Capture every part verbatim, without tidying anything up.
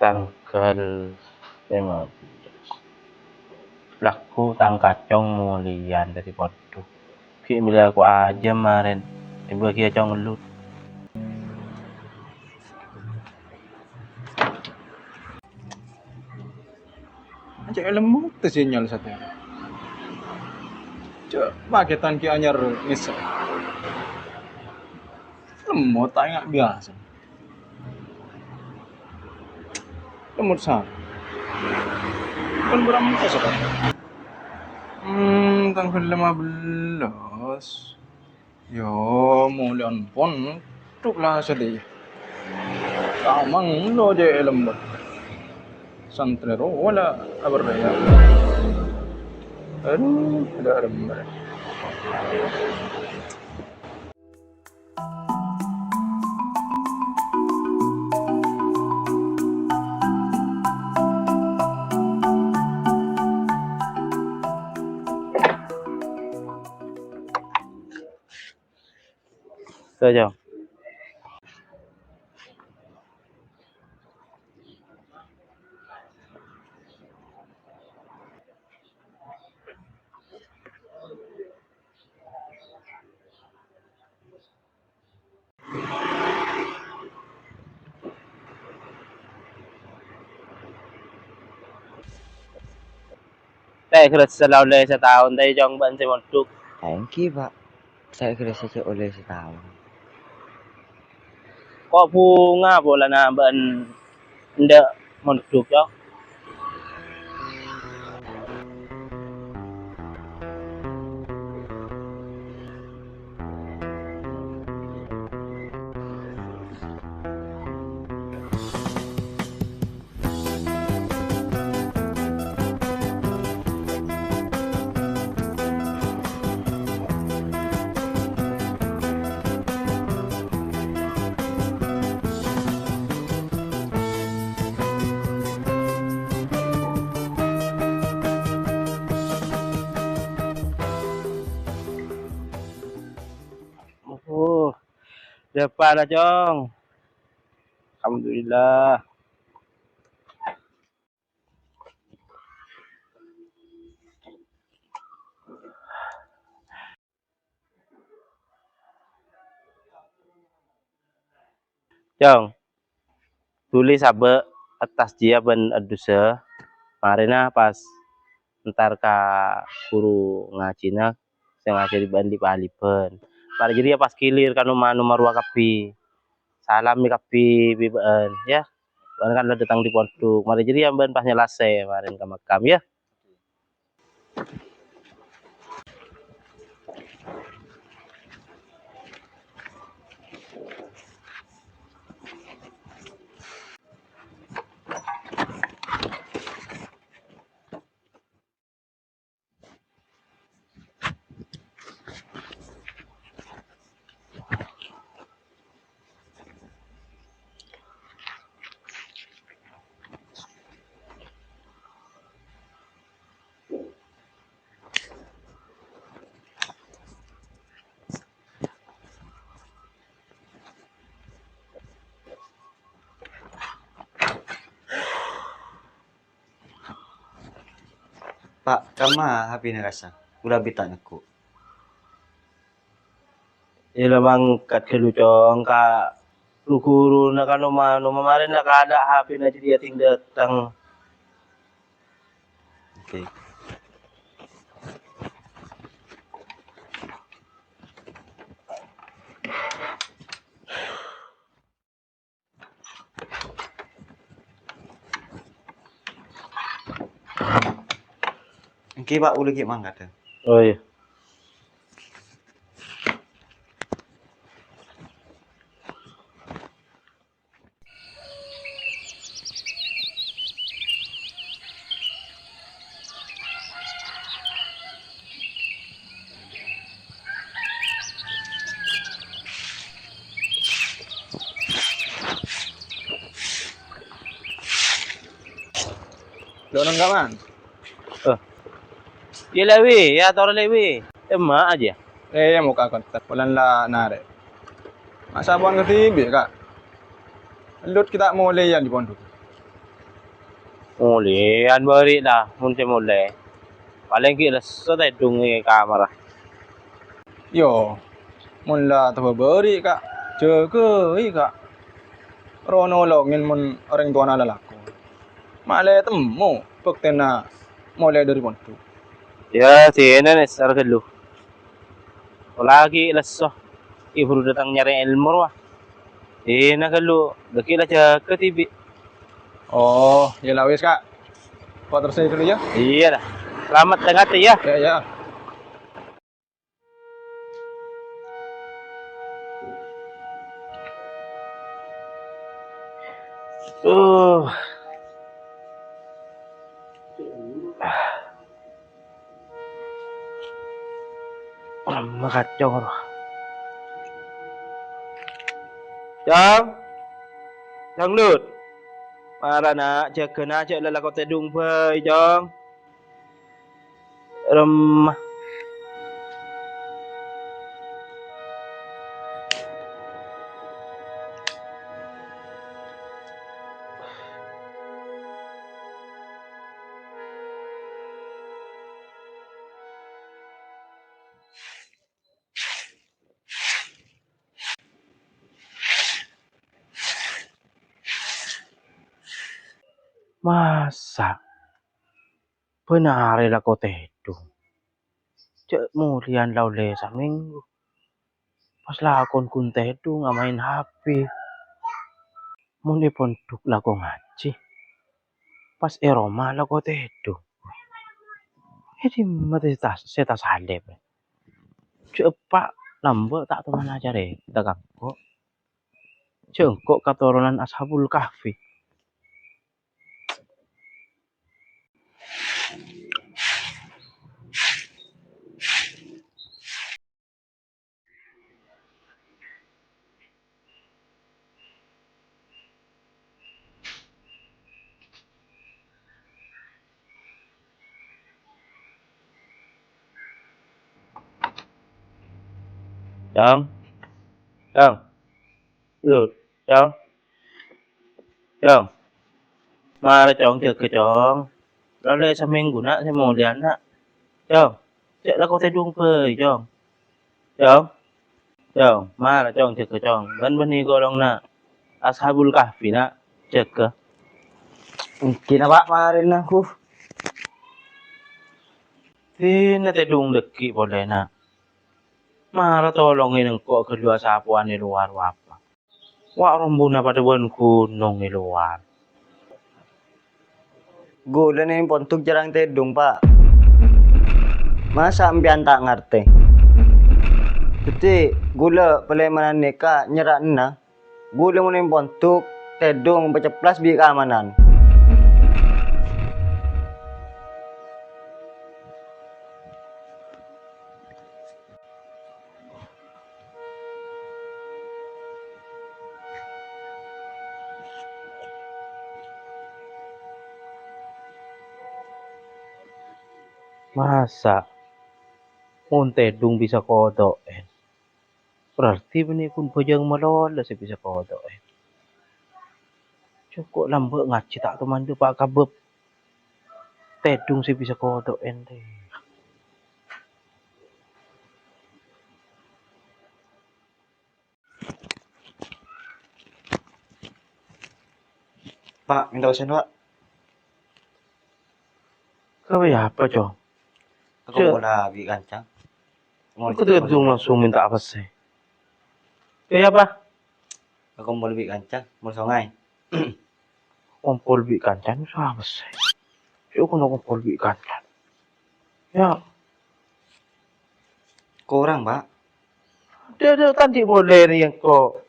Tangghâl lèma bellâs. Lagghu' tang kacong molèyan dâri pondhuk. Ghi' mèlè aku ajâm marèn, èbâghi cong ngellut. Cè' lemot sinyal satèya. Cè' pakètan ghi' anyar ngèssè. Lemot ta' enga' biyasa. Lemot sa. Kan berapa menit ya, Pak? Hmm, tanggal lima belas. Yo, mulyan pon. Tuk lah sedih. Tamang lo je lemot. Santre ro wala abar ya. Aduh, ada rembar. Saja. Tè, kerassa la ollè sataon, tè, Cong, bân sè mondhuk. Thank you, Pak. Saya kerassa sè ollè sataon. Ko' bhunga polana bân endâ' mondhuk, Cong? Oh, dâpa' la, Cong. Alhamdulillah. Cong, dhuli sabâ' attas jiyâ bân addusa, marèna pas entar ka ghuru ngajhina sè ngajhâri bâ'ân li-palibân. Marè jârèya pas ghilir ka noma-noma rowa kabbhi. Salam kabbhi bi' bâ'ân, yâ. Bâ'ân kan la dâteng dâri pondhuk. Marè jârèya bâ'ân pas nyalasè marèn ka makam, yâ. Pa', kamma H P-na kassa? Kaulâ bi' ta' nenggu. Iyâ la mangkat ghâllu, Cong, ka ru-ghuruna ka noma-noma marèn la kaadâ' H P-na jârèya tèng dâteng. Oke. Èngghi, Pak, kaulâ ghi' mangkat, yâ. Oh, iyâ. Lo neng kaman? Oh. Iyâ, Lewi, yâ, torè, Lewi. Emma aja. Eh, ya, muka kontak. Bulan la nare. Masa buang ke tibi, Kak? Lut kita mulai yang di pondok. Molèyan bâri' la, mon sè molè. Palèng ghi' lesso tèdhung è kamarra. Yo, mon la tobâ bâri', Ka', jâgâi, Ka'. Ro nolongè mon orèng towana lalakon. Malè temmo bhuktèna molè dhâri pondhuk. Ya, dinah nèser ghâllu. Pola ghi' lesso, ghi' buru dâteng nyarè èlmo rowa. Dinah ghâllu, dhâggi' la jâgâ dhibi'. Oh, ya la wis, Ka'. Kok terus ghâllu ya? Iyâ, la. Salamet, hati-hati, ya. Ya, ya. Uh. Remma kacor. Cong. Cong Lut. Mara, Na', jâgâ, Na', jhâ' lalakon tèdhung bhâi, Cong. Remma. Masa' bân arè lako tèdhung? Jhâ' molèyan la ollè samènggu. Pas lakon ghun tèdhung amaèn H P. Mon è pondhuk lako ngajhi, pas è roma lako tèdhung. È dimma sè tas-, sè tasalèp? Jhâ' eppa' lambâ' ta' toman acarèta ka engko'. Jhâ' engko' katoronan Ashabul Kahfi. Cong. Cong. Lut, Cong. Cong. Mara, Cong, jâgâ, Cong. La ollè samènggu, Na', sè molèyan, Na'. Cong, jhâ' lako tèdhung bhâi, Cong. Cong. Cong, mara, Cong, jâgâ, Cong. Bân bânnè golonganna Ashabul Kahfi, Na'. Jâgâ. Èngghi, Na', Pa', marèna, huh. Dinah tèdhung dhâggi' polè, Na'. Mara tolongè engko' ghâllu asapowan è lowar, Pa'. Wa' rombuna padâ bân ghunong è lowar. Ghulâ neng pondhuk jhârâng tèdhung, Pa'. Masa' sampèyan ta' ngartè? Dhâddhi, ghulâ palèmanan nèka nyerra'na. Ghulâ mon neng pondhuk, tèdhung paceplas bi' kaamanan. Masa' mon tèdhung bisa koto'en? Berarti bânnè ghun bhâjâng malolo sè bisa koto'en. Cokop lambâ' ngajhi ta' toman dâpa' ka bab tèdhung sè bisa koto'en, rè. Pa', mènta pèssèna, Pa'. Kawè apa, Cong? Akompol bi' kanca. Engko' tèdhung langsung mènta pèssè. Kawè apa? Akompol bi' kanca, mol songay. Kompol bi' kanca, sapa sè? Sè kono kompol bi' kanca. Ya. Korang, Pa'. Dâ', dâ', ta' andi' polè rèya engko'.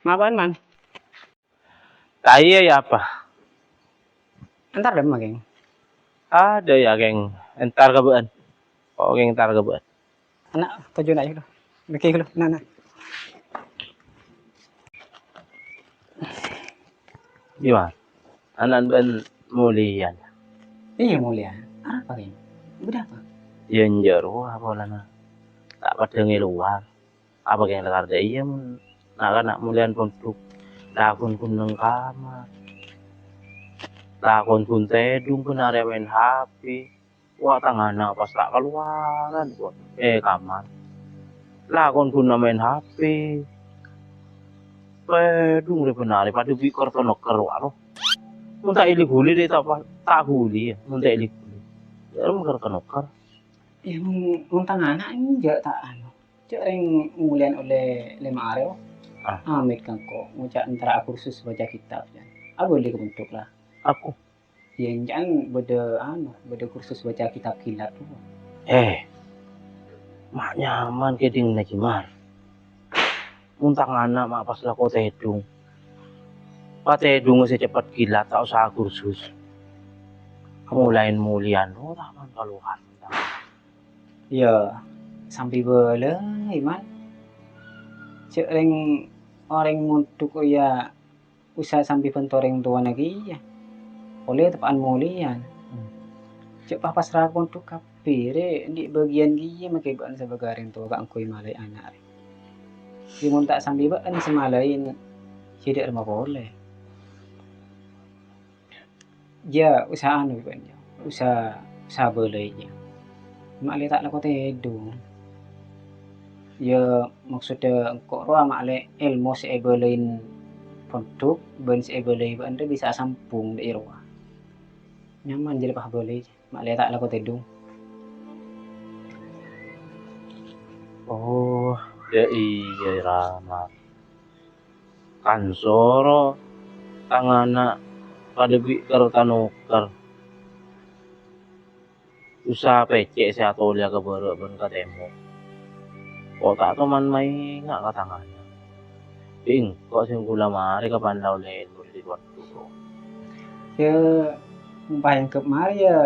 Mapaan, Man? Tayè, yâ, apa? Entar dâ' emma, Kèng? Adâ, yâ, Kèng. Entar ka bâ'ân. Oh, Kèng entar ka bâ'ân. Ana', toju' na', yâ, ghâllu. Mèkkè ghâllu, na', na'. Gimana? Ana'na bâ'ân molèyan? Iyâ, molèyan. Arapa, Kèng? Bâdâ apa? Yâ, enjâ' rowa polana. Ta' paddhâng è lowar. Apa Kèng la kardâ iyâ mon na'-kana' molèyan pondhuk? Lakon ghun neng kamar. Lakon ghun tèdung bân arè maèn H P. Wa, tang ana' pas ta' kalowaran, wa, è kamar. Lakon ghun maèn H P. Tèdung rè bân arè padâ bi' kèr ta' nokèr, wa, lo. Mon ta' èli-ghuli rè ta' pa-, ta' ghuli, yâ, mon ta' èli-ghuli. Yâ, mon kèr ta' nokèr. Yâ, mon, mon tang ana' enjâ' ta' anu. Jâ' rèng molèyan ollè lèma arè, oh. Ah. Amit ka engko' ngoca' entara kursus baca kitab, jân. Abâli ka pondhuk, la. Aku. Yâ, ènca'na bâdâ, anu, bâdâ kursus baca kitab kilat, oh. Eh, ma' nyaman kèdhing, Najimar. Mon tang ana' ma' pas lako tèdung. Patèdungnga sè ceppet kilat, ta' osa kursus. Molaèn molèyan, oh, ta' man kalowaran. Yâ, sambi bâlâi, Man. Jâ' rèng, orèng mondhuk, oh, yâ, usaha sambi bhânto rèng towana kèya. Ollè teppa'an molèyan. Hmm. Jâ' pas-pasra ka pondhuk kabbhi, rè, andi' bâgiyân kèya makè bâ'na sabâgâi rèng towa kaangghuy malaè ana', rè. Yâ, mon ta' sambi bâ'na sè malaè, sè dâ' remma polè. Yâ, usaha anu, bân, yâ. Usaha, usaha bâlâi, yâ. Ma'lè ta' lako tèdung. Yâ, maksoddhâ engko' rowa ma'lè èlmo sè èbâlâi pondhuk bân sè èbâlâi bâ'na rè bisa asambhung dâ' è rowa. Nyaman jârèya pas bâlâi, ma'lè ta' lako tèdung. Oh, yâ iyâ, Rama. Kan soro tang ana' padâ bi' kèr ta' nokèr. Usaha pècè' sè atolèya ka bârâ' bân ka tèmor. Ko' ta' toman maènga' ka tang ana'. Bi' engko' sè ghulâ marè kapan la ollè èlmo dâri pondhuk. Yâ, mon pas èangghep marè, yâ,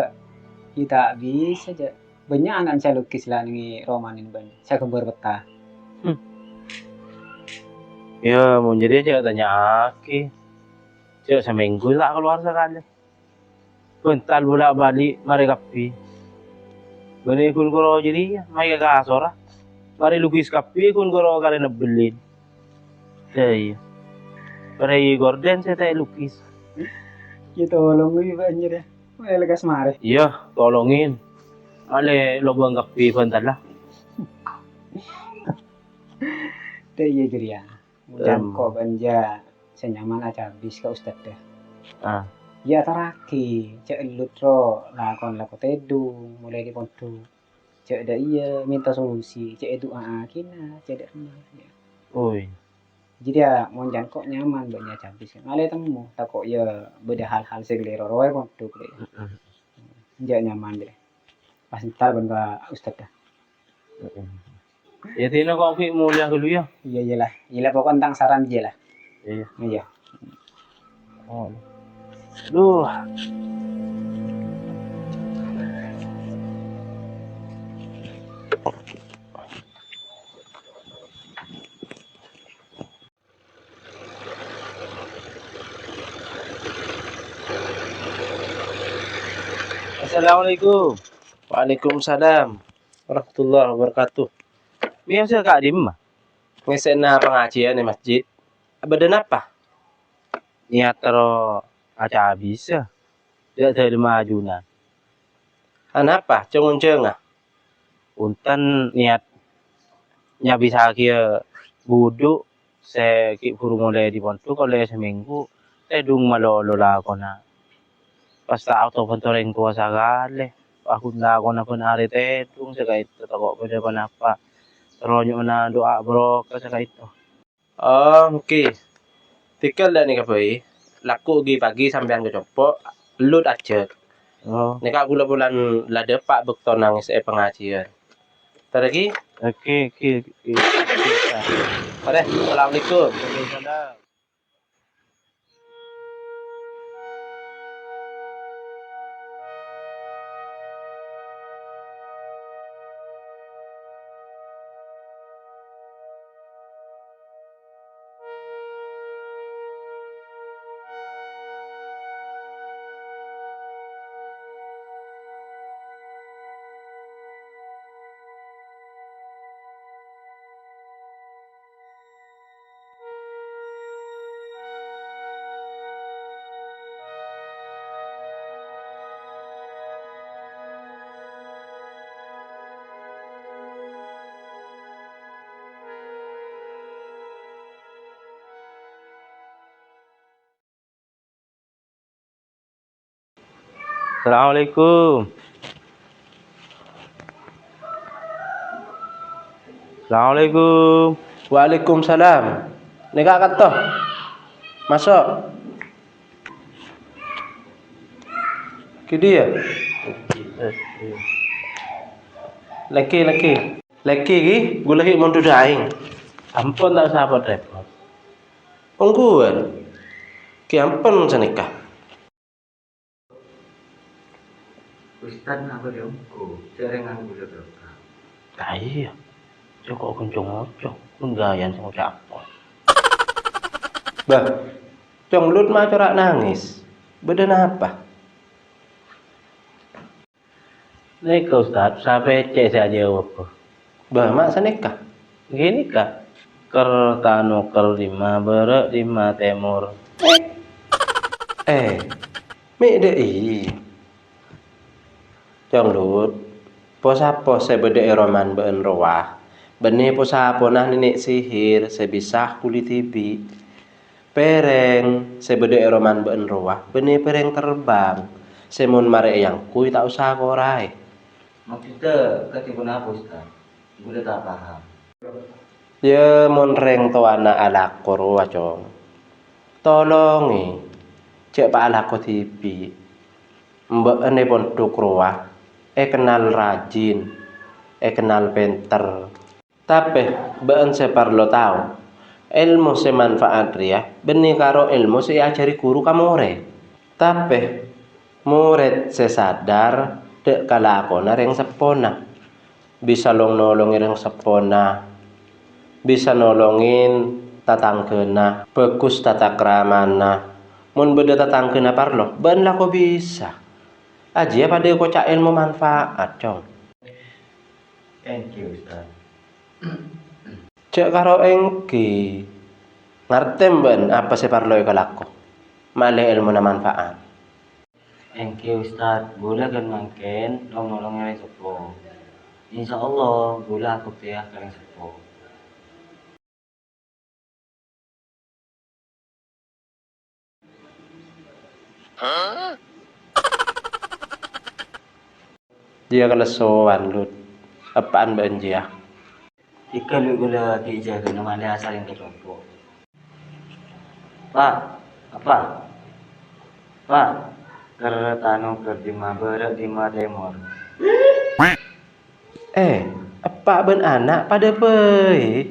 yâ ta' bisa, jâ'. Bânnya' ana' sè lukis la neng è romana bân sè aghâmbhâr pètta. Hmm. Yâ, mon jârèya jâ' tanya'aghi. Jâ' samènggu ta' kalowar sakalè. Bhântal bolak-balik marè kabbhi. Bânnè ghun koro jârèya, maèka kasorra. Marè lukis kabbhi ghun koro karè nebbellin. Yâ, iyâ. Karè gorden sè ta' èlukis. Yâ, tolong, yâ, bânnya' yâ. Ma'lè lekkas marè. Iyâ, tolongin. Ma'lè lobâng kabbhi bhântalla. Dâ' iyâ jârèya. Jân Em. Ko' bânnya' sè nyaman acabis ka ustadda. Ah. Yâ, atorraghi, jâ' ellut ro lakon lako tèdung, molaè dâri pondhuk. Jâ' dâ' iyâ, mènta solusi, jâ' èdu'aaghina, jâ' dâ' remma. Yâ. Oi. Jârèya, yâ, mon jân ko' nyaman bânnya' acabis. Ma'lè temmo, tako' yâ bâdâ hal-hal sè kalèro rowa è pondhuk, rè. Heeh. Jâ' nyaman, rè. Pas entar bân ka ustadda. Heeh. Yâ, dina ko' ghi' molèya ghâllu, yâ. Iyâ, iyâ la. Iyâ la, pokokna tang saran, iyâ la. Iyâ. Iyâ. Oh. Duh. Assalamualaikum. Waalaikumsalam warahmatullahi wabarakatuh. Mèyos ka dimma? Ngèssèna pangajiyân è masjid. Bâdâ napa? Niyat terro acabisa. Dâ' dâlem ajunan. Anapa? Jâng-onjângnga? Bhunten, niyat nyabisaghi wudu sè ghi' bhuru molaè dâri pondhuk ollè samènggu, tèdung malolo lakona. Pas ta' oto bhânto rèng towa sakalè, pas ghun lakona bân arè tèdung sè ka'ènto tako' bâdâ ponapa. Terro nyo'ona du'a barokah sè ka'ènto. Oh, èngghi. Tèghâl dâ' nèka bhâi. Lagghu' ghi' pagi sampèyan ka compo', ellut ajhâk. Oh. Nèka kaulâ bulân la dâpa' bâktona ngèssè'è pangajiyân. Entar ghi. Oke, oke, oke. Mare, assalamualaikum. Waalaikumsalam. Assalamualaikum. Assalamualaikum. Waalaikumsalam. Nèka ka'dinto. Maso'. Kèdhi, yâ? Lèngghi, lèngghi. Lèngghi, ghi, ghulâ ghi' mondhut aèng. Ampon, ta' osa repot-repot. Ongghuwân. Ghi ampon sanèka. Ustad ngabâlâ ongghu, jhâ' rèng ghulâ bârâmpa. Lah iyâ, jhâ' ko' ghun co-ngoco, ghun ghâjâna sè ngoca' ampon. Bâh, Cong Lut ma' cora' nangès. Bâdâ napa? Nèka, Ustad, sapè cè' sè ajâwâb? Bâh, ma' sanèka. Ghânèka, kèr tano kèr dimma bârâ', dimma tèmor. Eh, mè' dâ' iyâ. Cong Lut, po-sapo sè bâdâ è romana bâ'ân rowa, bânnè po-sapona nènè' sihir sè bisa ghuli dhibi'. Pèrèng sè bâdâ è romana bâ'ân rowa, bânnè pèrèng terbang, sè mon marè èangghuy ta' osa koraè. Maksodda kadhi ponapa, Ustad? Ghulâ ta' paham. Yâ, mon rèng towana alako rowa, Cong. Tolongè, jhâ' pa' alako dhibi'. Bâ'ân è pondhuk rowa, èkennal rajin, èkennal pènter. Tapè, bâ'ân sè parlo tao, èlmo sè manfaat rèya bânnè karo èlmo sè èajhâri ghuru ka morèd. Tapè, morèd sè sadar dâ' kalakona rèng seppona, bisa long-nolongè rèng seppona, bisa nolongè tatangghâna, bhâghus tatakramana. Mon bâdâ tatangghâna parlo, bâ'ân lako bisa. Ajiyâ padâ èkoca' èlmo manfaat, Cong. Èngghi, Ustad. Jhâ' karo èngghi. Ngartè bâ'ân apa sè parlo èkalako? Malè èlmona manfaat. Èngghi, Ustad. Ghulâ ghân mangkèn long-nolongè rèng seppo. Insyaallah, ghulâ abhâktèya ka rèng seppo. Jiyâ kalessowan, Lut. Eppa'an bâ'ân jiyâ? Èghâllu ghulâ ghi' jâgâna malè asarèng ka compo'. Pa', Eppa'. Pa', kèr tano kèr dimma bârâ' dimma tèmor. Eh, eppa' bân ana' padâ bhâi.